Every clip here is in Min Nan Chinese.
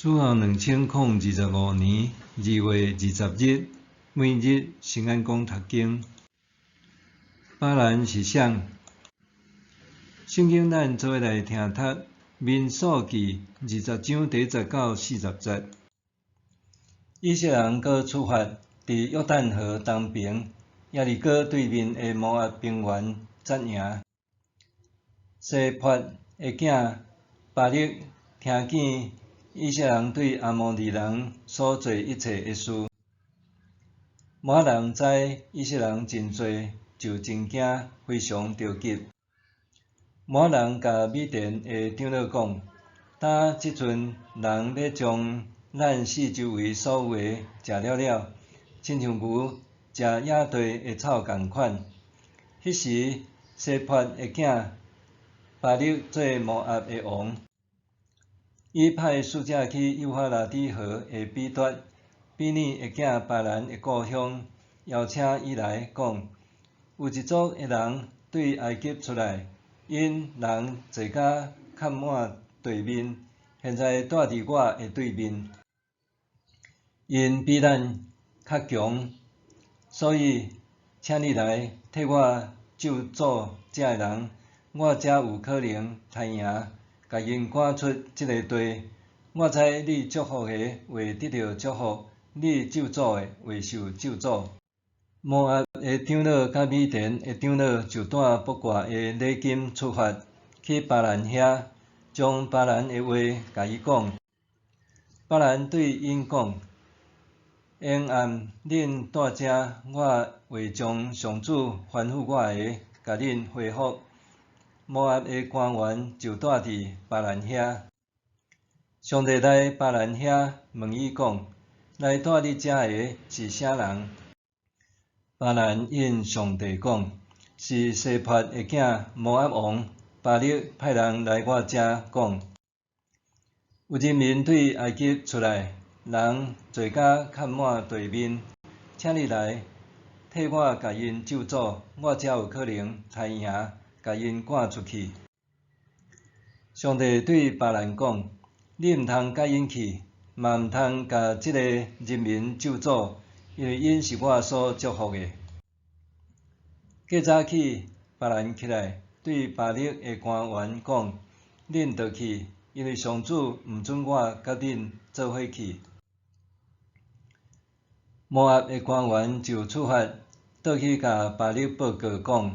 主後2025年2月20日，每日聖安講讀經。巴蘭是誰？聖經咱做伙來聽讀民數記20章第1節到40節。以色列人閣出發，佇約旦河東爿耶利哥對面的摩押平原紮營。西潑的囝巴勒聽見以色列人對阿摩利人所做一切的事。摩押人知以色列人真濟，就真驚，非常著急。摩押人共米甸的長老講：今這陣人欲將咱四周圍所有的食了了，親像牛食野地的草仝款。彼時西潑的囝巴勒做摩押的王。伊派使者去幼發拉底河的彼得，比擬的囝巴蘭的故鄉，邀請伊來講：有一族的人對埃及出來，𪜶人濟甲崁滿地面，現在蹛佇我的對面。𪜶比咱較強，所以請你來替我咒詛這个人，我才有可能刣贏，共𪜶趕出這个地。我知你祝福的會得著祝福，你咒詛的會受咒詛。摩押的長老佮米甸的長老就帶卜卦的禮金出發，去巴蘭遐，將巴蘭的話共伊講。巴蘭對𪜶講：下暗恁蹛遮，我會將上主吩咐我的，共恁回覆。摩押的官員就蹛佇巴蘭遐。上帝來巴蘭遐問伊講：來蹛你遮的是啥人？巴蘭應上帝講：是西潑的囝摩押王巴勒派人來我遮講：有人民對埃及出來，人濟甲崁滿地面，請你來替我共𪜶咒詛，我才有可能刣贏，共𪜶趕出去。上帝對巴蘭講：你毋通佮𪜶去，嘛毋通共這个人民咒詛，因為𪜶是我所祝福的。過早起，巴蘭起來，對巴勒的官員講：恁倒去，因為上主毋准我佮恁做伙去。摩押的官員就出發，倒去共巴勒報告講：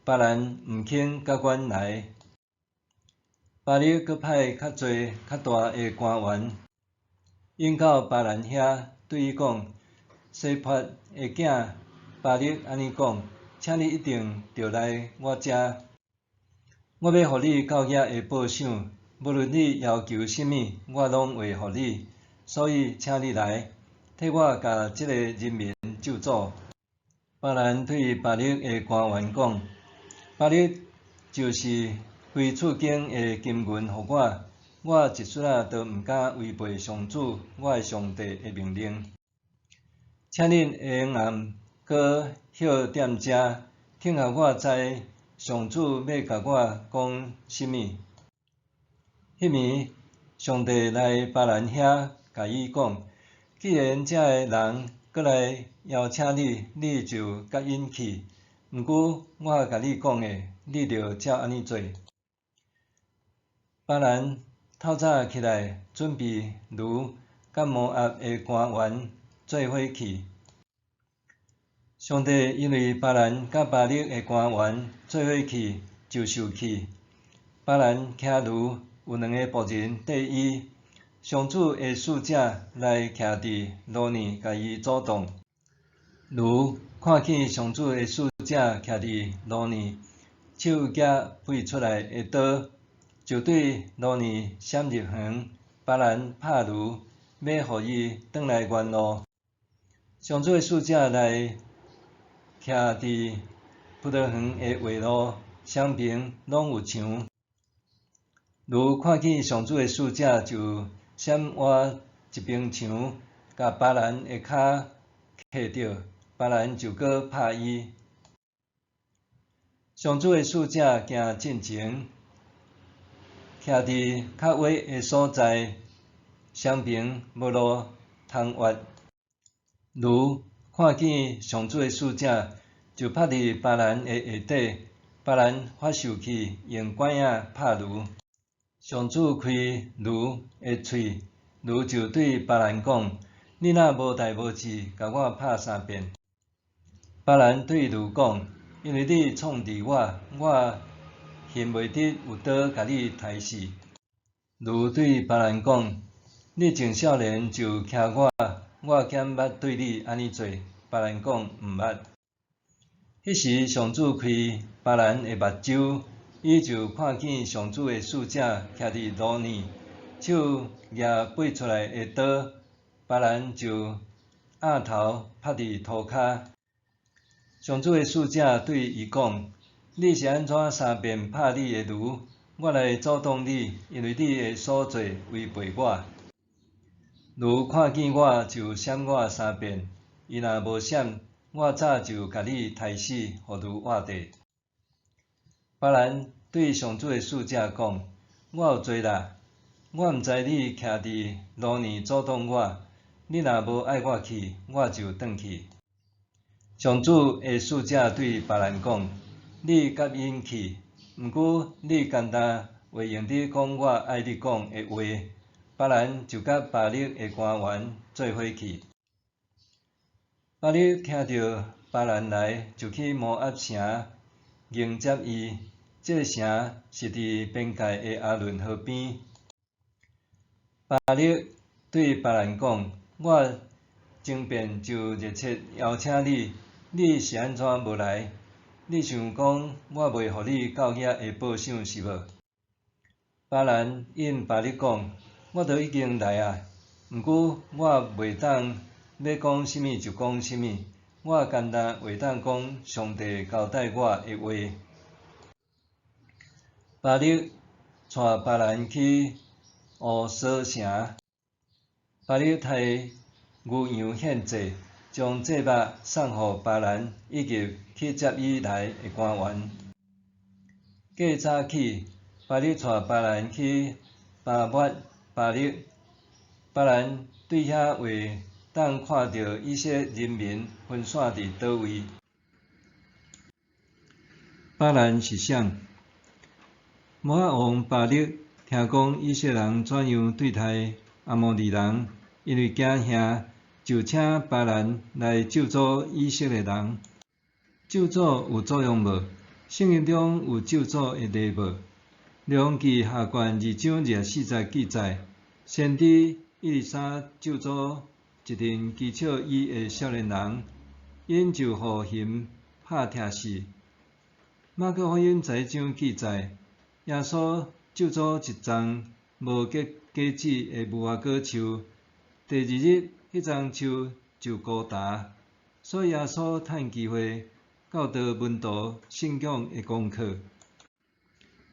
巴蘭毋肯佮阮來。巴勒閣派較濟較大的官員，引到巴蘭遐，對伊講：西潑的囝巴勒按呢講，請你一定著來我遮，我欲予你到額的報賞，無論你要求啥物，我攏會予你。所以請你來，替我共這个人民咒詛。巴蘭對巴勒的官員講：巴勒就是非賜經的金銀予我，我一絲仔都毋敢違背上主我的上帝的命令。請恁下暗閣歇踮遮，聽候我知上主欲共我講啥物。彼暝，上帝來巴蘭遐，共伊講：既然這个人閣來邀請你，你就佮𪜶去。毋過我共你講的，你著照按呢做。巴蘭透早起來，準備驢，佮摩押的官員做伙去。上帝因為巴蘭佮巴勒的官員做伙去，就受氣。巴蘭騎驢，有兩个僕人綴伊。上主的使者來徛佇路爾，共伊阻擋。驢看見上主的使者徛佇路爾，手舉拔出來的刀，就對路爾閃入園。巴蘭拍驢，欲予伊轉來原路。上主的使者來徛佇葡萄園的畫路，雙爿攏有牆。驢看見上主的使者，就閃倚一爿牆，共巴蘭的跤磕著，巴蘭就閣拍伊。上主的使者行進前，徛佇較矮的所在，雙爿無路通越。驢看見上主的使者，就拍佇巴蘭的下底，巴蘭發受氣，用拐仔拍驢。上主開驢的喙，驢就對巴蘭講：你若無代無誌，共我拍三遍。巴蘭對驢講：因為你創治我，我恨袂得有刀共你刣死。驢對巴蘭講：你從少年就騎我，我敢捌對你按呢做？巴蘭講：毋捌。彼時上主開巴蘭的目睭，伊就看見上主的使者徛佇路呢，手舉拔出來的刀，巴蘭就仰頭拍佇塗跤。上主的使者對伊講：你是按怎三遍拍你的驢？我來阻擋你，因為你的所做違背我。驢看見我就閃我三遍，伊若無閃，我早就共你刣死，予驢活著。巴蘭對上主的使者講：我有罪啦，我毋知你徛佇路呢阻擋我，你若無愛我去，我就轉去。上主的使者對巴蘭講：你佮𪜶去，毋過你干焦會用得講我愛你講的話。巴蘭就佮巴勒的官員做伙去。巴勒聽著巴蘭來，就去摩押城迎接伊。這个城是佇邊界的亞倫河邊。巴勒對巴蘭講：我前遍就熱切邀請你，你是按怎無來？你想講我袂予你到遐的報賞是無？巴蘭應巴勒講：我都已經來啊，毋過我袂當欲講啥物就講啥物，我干焦會當講上帝交代我的話。巴勒帶巴蘭去烏瑣城，巴勒刣牛羊獻祭，將祭肉送予巴蘭以及去接伊來的官員。過早起，巴勒帶巴蘭去巴抹巴勒，巴蘭對遐會當看著以色列人民分散佇佗位。巴蘭是誰？摩押王巴勒聽講以色列人怎樣對待亞摩利人，因為驚嚇，就請巴蘭來咒詛以色列人。咒詛有作用無？聖經中有咒詛的例無？列王紀下卷二章24節記載，先知以利沙咒詛一陣譏笑伊的少年人，𪜶就予熊拍疼死。馬可福音11章記載，耶穌咒詛一叢無結果子的無花果樹，第二日，彼叢樹就枯焦。所以耶穌趁機會教導門徒信仰的功課。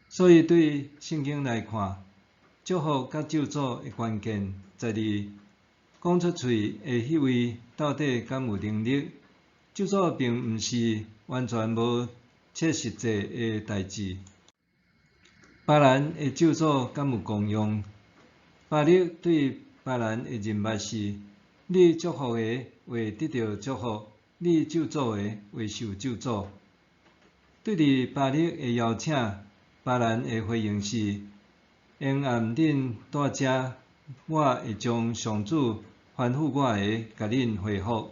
所以對聖經來看，祝福佮咒詛的關鍵在佇講出喙的彼位到底敢有能力。咒詛並毋是完全無切實際的代誌。巴蘭的咒詛敢有功用？巴勒對巴蘭的任務是：你祝福的會得著祝福，你咒詛的會受咒詛。對佇巴勒的邀請，巴蘭的回應是：下暗恁蹛遮，我會將上主吩咐我的，共恁回覆。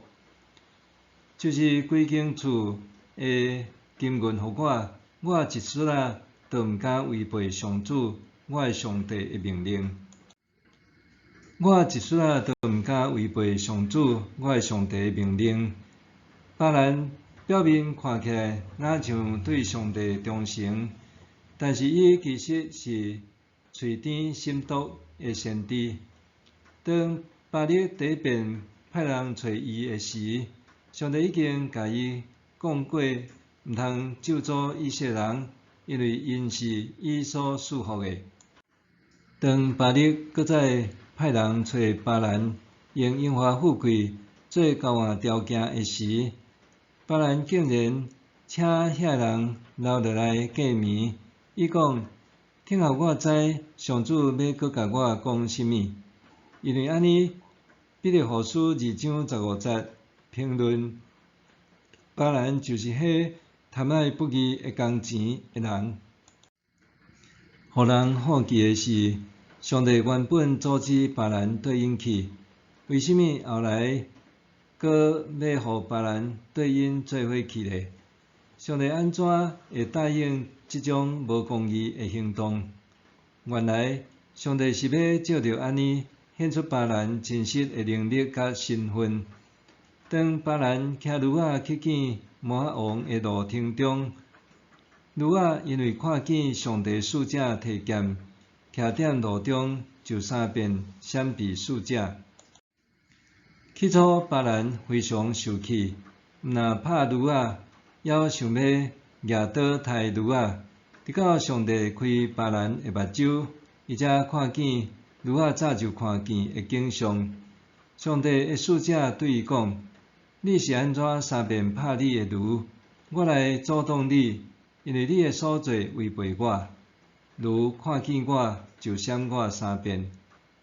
就是規間厝的金銀予我，我一絲仔都毋敢違背上主我的上帝的命令。我一絲仔都毋敢違背上主我的上帝的命令。巴蘭表面看起來若像對上帝忠誠，但是伊其實是喙甜心毒的先知。當巴勒第一遍派人揣伊的時，上帝已經共伊講過，毋通咒詛以色列人，因為𪜶是伊所賜福的。當巴勒閣再派人揣巴蘭，用榮華富貴做交換條件的時，巴蘭竟然請遐人留落來過暝。伊講：聽予我知上主欲閣共我講啥物。因為按呢，彼得後書二章十五節評論巴蘭就是彼貪愛不義的工錢的人。予人好奇的是，上帝原本阻止巴蘭綴𪜶去，為啥物後來閣欲予巴蘭綴𪜶做伙去呢？上帝按怎會答應這種無公義的行動？原來，上帝是欲藉著按呢顯出巴蘭真實的能力佮身份。當巴蘭騎驢仔去見摩押王的路程中，驢仔因為看見上帝使者提劍，徛踮路中就三遍閃避使者。起初巴蘭非常受氣，毋但拍驢仔，猶想欲舉刀刣驢仔。直到上帝開巴蘭的目睭，伊才看見驢仔早就看見的景象。上帝的使者對伊講：你是按怎三遍拍你的驢？我來阻擋你，因為你的所做違背我。驢看見我就閃我三遍，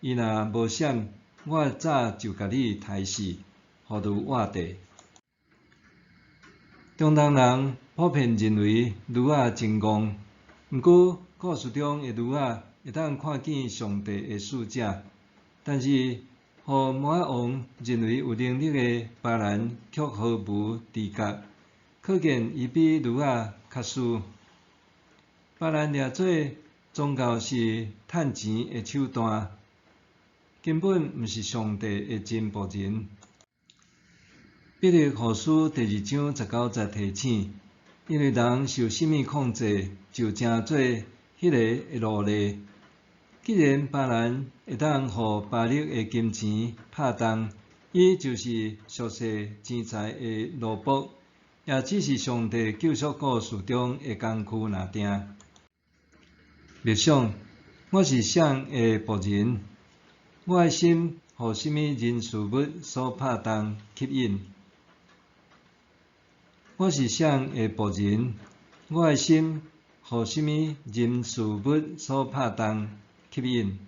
伊若無閃，我早就共你刣死，予驢活地。中東人普遍認為驢仔真戇，毋過故事中的驢仔會當看見上帝的使者，但是予摩押王認為有能力的巴蘭卻毫無知覺，可見伊比驢仔較輸。巴蘭掠做宗教是趁錢的手段，根本毋是上帝的真僕人。彼得後書第二章十九節提醒：因為人受啥物控制，就成做彼个的奴隸。既然巴蘭會當予巴力的金錢拍動，伊就是俗世錢財的奴僕，也只是上帝救贖故事中的工具爾定。默想，我是啥的僕人？我的心予啥物人事物所拍動吸引？我是啥的僕人？我的心予啥物人事物所拍動吸引？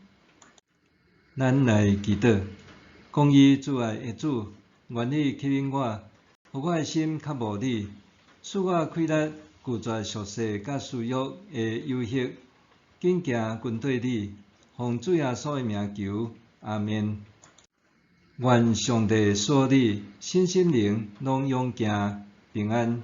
咱來祈禱，公義慈愛的主，願你吸引我，予我的心渴慕你，賜我氣力拒絕俗世佮私欲的誘惑，緊行跟綴你，奉主耶穌的名求，阿們。願上帝賜予你身心靈攏勇健平安。